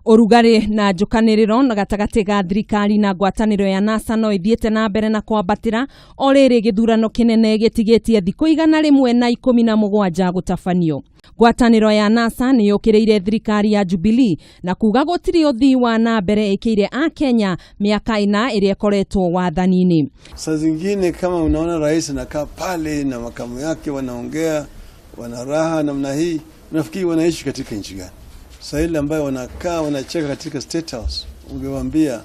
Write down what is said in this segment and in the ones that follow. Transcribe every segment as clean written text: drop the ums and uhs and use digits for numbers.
Ũrugarĩ na njũkanĩrĩro na gatagatĩ ga thirikari na ngwatanĩro ya NASA no ĩthiĩte na mbere na kwambatĩra o rĩrĩ gĩthurano kĩnene gĩtigĩtie thikũ 117 gũtabanio. Ngwatanĩro ya NASA nĩ yũkĩrĩire thirikari ya Jubilee na kuga gũtirĩ ũthii wa na mbere ĩkĩire Akenya mĩaka 4 ĩrĩa ĩkoretwo wathani-inĩ. Saa zingine kama unaona rais anakaa pale na makamu yake wanaongea, wana raha namna hii, unafikiri wanaishi katika nchi gani? Saa ile ambayo wanakaa wanacheka katika State House, ungewaambia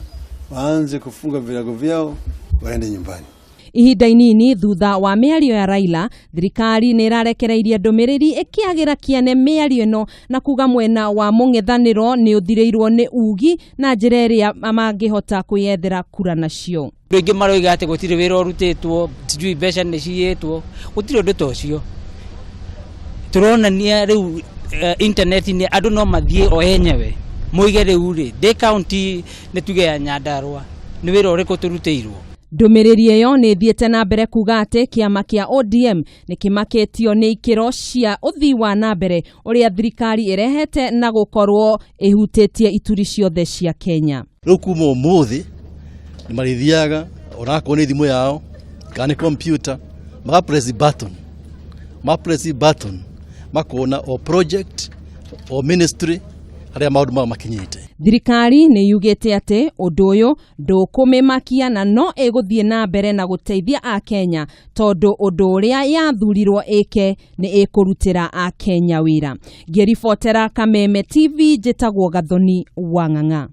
waanze kufunga virago vyao waende nyumbani. Ihinda inini thutha wa mĩario ya Raila, thirikari nĩ ĩrarekereirie ndũmĩrĩri ĩkĩagĩra kĩene mĩario ĩno na kuga mwena wa mũng'ethanĩro nĩ ũthirĩirwo nĩ ugi na njĩra ĩrĩa mangĩhota kwĩyethera kura nacio. Andũ aingĩ maroiga atĩ gũtirĩ wĩra ũrutĩtwo, sijui mbeca nĩ ciyĩtwo, gũtirĩ ũndũ ta ũcio. Tũronania rĩu intaneti-inĩ andũ no mathiĩ o enyewe moige rĩu rĩ ndĩ kaunti nĩ tuge ya Nyandarua nĩ wĩra ũrĩkũ tũrutĩirwo. Ndũmĩrĩri ĩyo nĩ ĩthiĩte na mbere kuga atĩ kĩama kĩa ODM nĩ kĩmakĩtio nĩ ikĩro cia ũthii wa na mbere ũrĩa thirikari ĩrehete na gũkorwo ĩhutĩtie ituri ciothe cia Kenya. Rĩu kuma ũmũthĩ nĩ marĩthiaga onakorwo nĩ thimũ yao kana nĩ computer, maka press button, ma press button makona o project o ministry harĩa maũndũ mao makinyĩte. Thirikari nĩ yugĩte atĩ ũndũ ũyũ ndũkũmĩmakia na no ĩgũthiĩ na mbere na gũteithia Akenya tondũ ũndũ ũrĩa yathurirwo ĩke nĩ ĩkũrutĩra Akenya wĩra. Ngĩribotera Kameme TV, njĩtagwo Gathoni wa Ng'ang'a.